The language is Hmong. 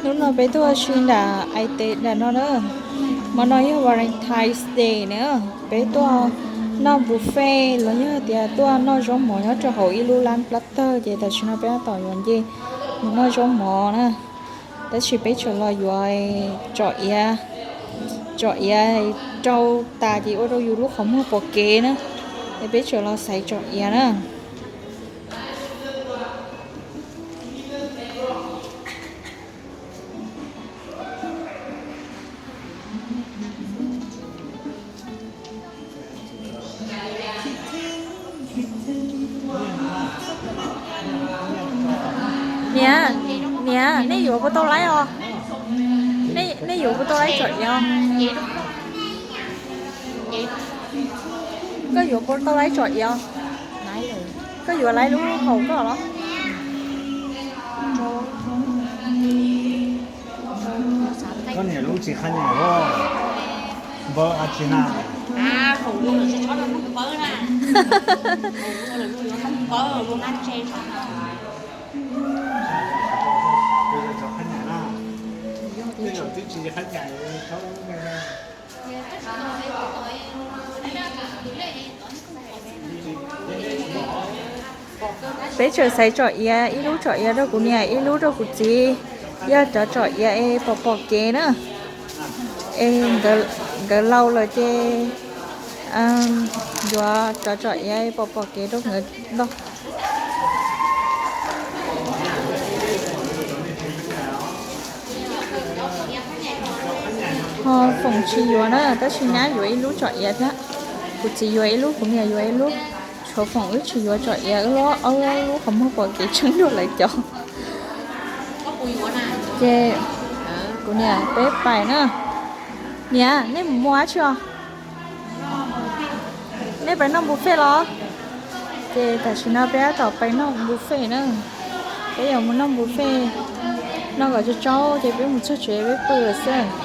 Hnub no peb tuaj ua si nram Ais Tes nram no na. Hmo no yog Valentine's Day na, peb tuaj noj buffet los yog tias tuaj noj zaub mov nyob rau hauv ib lub lab plab tawg, ces tam sim no peb tab tom yuav nce mus noj zaub mov na. Tab sis peb tseem los yuav tsom iav, tsom iav rau tas ces ua rau yus lub qhov muag pom kev na, es peb tseem los xaiv tsom iav na. Niam, niam, nej yuav puas tau laib os? Nej yuav puas tau laib tsom iav? Koj yuav puas tau laib tsom iav? Koj yuav laib lub hauv koj los? Koj niam lub tsis qhab nyas os, npawb dab tsi na? Peb tseem xaiv tsom iav, ib lub tsom iav rau kuv niam, ib lub rau kuv txiv. Yog cov tsom iav es pom pom kev na. Es nkawd laus lawm ces yuav cov tsom iav es pom pom kev rau nkawd noj. Ho Foom tsis yuav na, tab sis nyab yuav ib lub tsom iav thiab. Kuv txiv yuav ib lub, kuv niam yuav ib lub. Tshuav Foom wb tsis yuav tsom iav, wb lub qhov muag pom kev tseeb dua lawv cov. Ces kuv niam peb pais na. Niam, nej mus muag dab tsi os? Nej pais noj buffet los? Ces tam sim no peb tab tom pais noj buffet na. Peb yuav mus noj buffet, noj kom tsau tsau ces peb mus txog tsev peb pw lawm xwb.